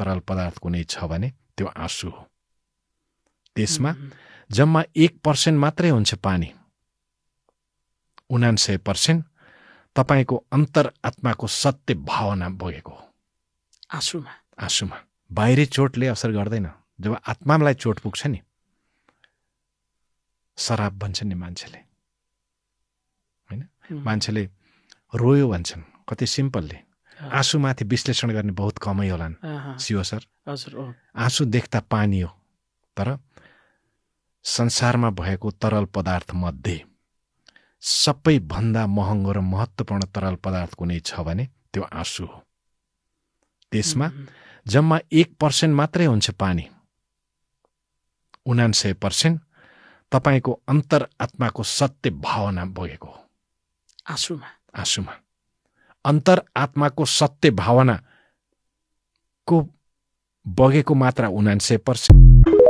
तरल पदार्थ कुनै छ भने त्यो आँसु हो। त्यसमा जम्मा 1% मात्रै हुन्छ पानी। 99% तपाईको अन्तरआत्माको सत्य भावना बगेको हो। आँसुमा बाहिरी चोटले असर गर्दैन। जब आत्मालाई चोट पुग्छ नि, शराब भन्छन् नि मान्छेले, हैन? मान्छेले रोयो भन्छन् कति सिम्पलले। आँसुमाथि विश्लेषण गर्ने बहुत कमै होलान् शिव सर। आँसु देख्दा पानी हो, तर संसारमा भएको तरल पदार्थ मध्ये सबैभन्दा महँगो र महत्त्वपूर्ण तरल पदार्थ कुनै छ भने त्यो आँसु हो। त्यसमा जम्मा 1% मात्रै हुन्छ पानी। 99% तपाईको अन्तरआत्माको सत्य भावना बगेको हो। आँसुमा अन्तरआत्माको सत्य भावना को बगेको मात्रा 99%।